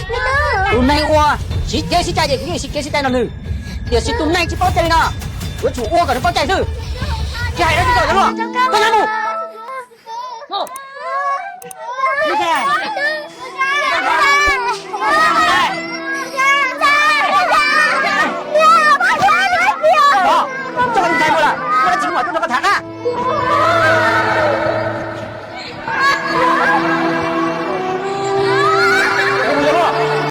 Tus neeg uas siv kev siv cai ces kuv yeej siv kev siv cai nrog nws, tiam sis tus neeg tsis paub cai li no, yuav tsum ua kom nws paub cai xwb. Tsis hais dab tsi rau cov luag, koj nyob mus.